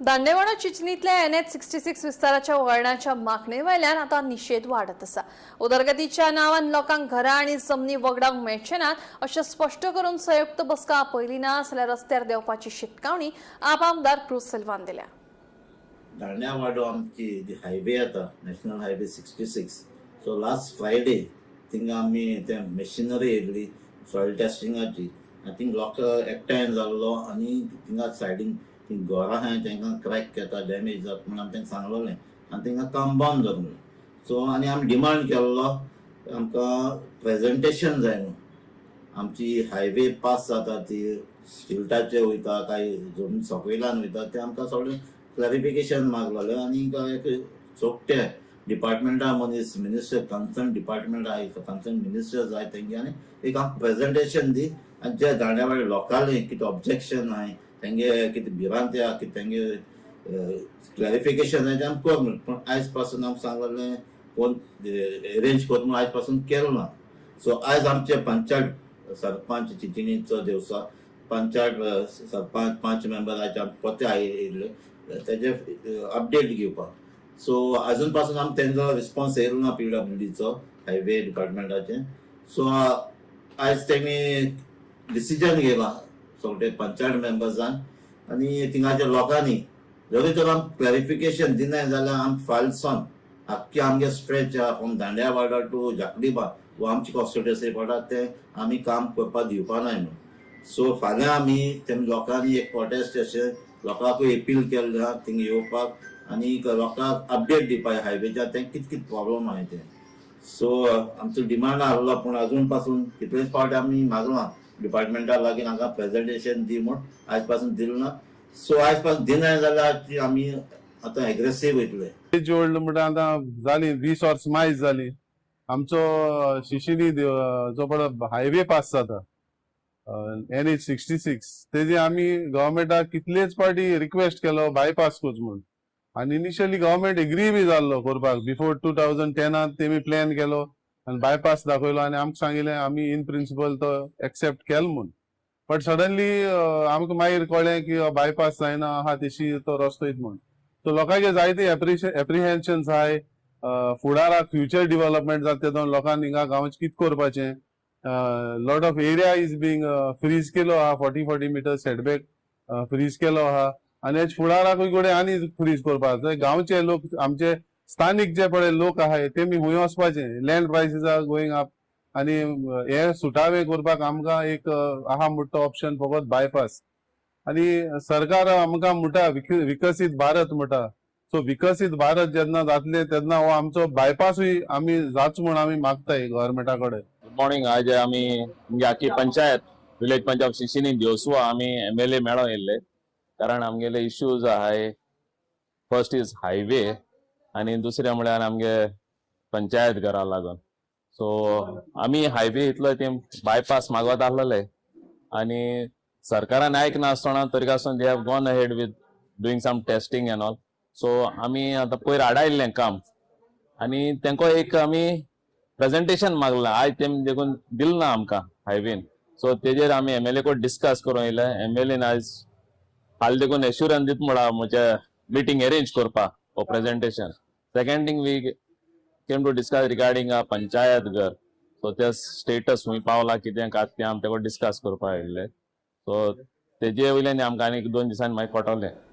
दांडेवाडो चिंचणीतल्या NH 66 विस्ताराच्या वळणाच्या मागणे वयल्यान आतां निशेध वाडत आसा. उदरगतीच्या नांवान लोकांक घरां आनी जमनी वगडावंक मेळचे नात अशें स्पश्ट करून संयुक्त बसका आपयली ना जाल्यार रस्त्यार देंवपाची शिटकावणी आप आमदार क्रूज सिल्वान दिल्या. दांड्यावाडो आमची जी हायवे येता, national highway 66, so last Friday थिंगा आमी ते मशिनरी येयल्ली सॉयल टेस्टिंगाची आनी थिंग लोक एकठांय जाल्लो आनी थिंगा सायडीन ती घरां आहाय, तांकां क्रॅक येता, डॅमेज जाता म्हणून आमी तांकां सांगलोलें आनी तांकां काम बंद कर म्हणून. सो आनी आमी डिमांड केल्लो, आमकां प्रेजेंटेशन जाय म्हणून. आमची हायवे पास जाता ती स्टिल्टाचे वयता काय जमनी सकयल्यान वयता, तें आमकां सगळें क्लॅरिफिकेशन मागलेलें. आनी एक सोगटे डिपार्टमेंटा मनीस, मिनिस्टर, कन्सर्न डिपार्टमेंट आहाय, कन्सर्न मिनिस्टर जाय तेंगे आनी एक आमकां प्रेजेंटेशन दी आनी जे दांड्यावाडे लोकांले कितें ऑब्जेक्शन आहाय, तेंगे कितें भिरांत आहा, कितें तेंगे क्लॅरिफिकेशन आहाय, तें आमकां कर म्हणून. पूण आयज पासून आमकां सांगलेलें कोण एरेंज कर म्हणून, आयज पासून केलो ना. सो आयज आमचे पंचायत सरपंच, चिंचणीचो देवसा पंचायत सरपंच, पांच मेंबर आयज आमचे पोते आयिल्ले तेजे अपडेट घेवपाक. सो अजून पासून आमी तेंचो रिस्पॉन्स येयलो ना पीडब्ल्यूडीचो, हायवे डिपार्टमेंटाचे. सो आयज तेमी डिसिजन घेयला सगळे पंचायत मेंबर्सान आनी थिंगाच्या लोकांनी, जरी तर आमकां क्लॅरिफिकेशन दिनाय जाल्यार आमी फाल्यां सावन आख्खे आमगे स्ट्रेच आहा फ्रॉम दांड्यावाडा टू जाकलीबा वो आमची कॉन्स्टिट्युएन्सी पडटा, तें आमी काम करपाक दिवपा नाय म्हणून. सो फाल्यां आमी तेम लोकांनी एक प्रोटेस्ट अशें लोकांकूय एपील केल्लें आहा थिंगा येवपाक आनी लोकांक अपडेट दिवपाक हायवेच्या तें कितें कितें प्रॉब्लम आहाय तें. सो आमचो डिमांड आहलो, पूण अजून पासून कितलेच फावटी आमी मागलां डिपार्टमेंटा लागीं, हांगा प्रेजेंटेशन दी म्हूण, आयज पासून दिलें ना. सो आयज पासून दिनाय जाल्यार आमी आतां एग्रेसीव वयतले. जोडलं म्हणटा आतां जाली 20 वर्स मायज जाली. आमचो शिशिनी जो पळय हायवे पास जाता, एनएच 66, तेजी आमी गव्हर्मेंटाक कितलेच पावटी रिक्वेस्ट केलो बायपास करच म्हूण आनी इनिशियली गव्हर्मेंट एग्री बी जाल्लो करपाक. बिफोर 2010आंत तेमी प्लॅन केलो आनी बायपास दाखयलो आनी आमकां सांगिल्लें, आमी इन प्रिंसिपल तो एक्सेप्ट केलो म्हूण. बट सडनली आमकां मागीर कळ्ळें की बायपास जायना आहा तशी तो रस्तो येत म्हूण. सो लोकांचे जायते एप्रिहेन्शन्स आहाय. फुडाराक फ्युचर डेव्हलपमेंट जाता तेदोन लोकांनी हिंगा गांवचें कितें करपाचें? Lot of area is being freeze केलो आहा, 40-40 meter setback freeze केलो आहा आनी हेच फुडाराकूय कडेन आनी फ्रीज करपाक जाय. गांवचे लोक, आमचे स्थानीक जे पळय लोक आहाय, तेमी हुंय वचपाचे? Land prices are going up आनी हे सुटावे करपाक आमकां एक आहा म्हणटा तो ऑप्शन फकत बायपास. आनी सरकार आमकां म्हणटा विकसीत भारत म्हणटा. सो विकसीत भारत जेन्ना जातले तेन्ना हो आमचो बायपासूय आमी जाच म्हूण आमी मागताय गव्हर्मेंटा कडेन. Good morning. आज आमी आमगे आखी पंचायत, विलेज पंचायत शिशिनी देवसुआ, आमी एमएलए मेळोन येयल्ले, कारण आमगेले इश्यूज आहाय. फर्स्ट is highway आनी दुसरें म्हळ्यार आमगे पंचायत घरा लागून. सो आमी हायवे इतलो ते बायपास मागत आसलेले आनी सरकारान आयकनासतना तरी आसून they have gone ahead with doing some testing and all. So आमी आतां पयर आडायल्लें काम आनी तेंको एक आमी प्रेजेंटेशन मागलां. आयज तेमी देखून दिलें ना आमकां हायवेन. सो तेजेर आमी एमएलए कडेन डिस्कस करून येयले. एमएलएन आयज फाल्यां देखून एश्युरन्स दित म्हळा म्हणजे मिटींग अरेंज करपा for presentation. Second thing we came to discuss regarding a panchayat घर. सो ते स्टेटस खूंय पावला, कितें काय तें आमी तेका डिस्कस करपाक आयिल्ले. सो तेजे वयल्यान आमकां आनीक 2 दिसांनी मागीर कळटलें.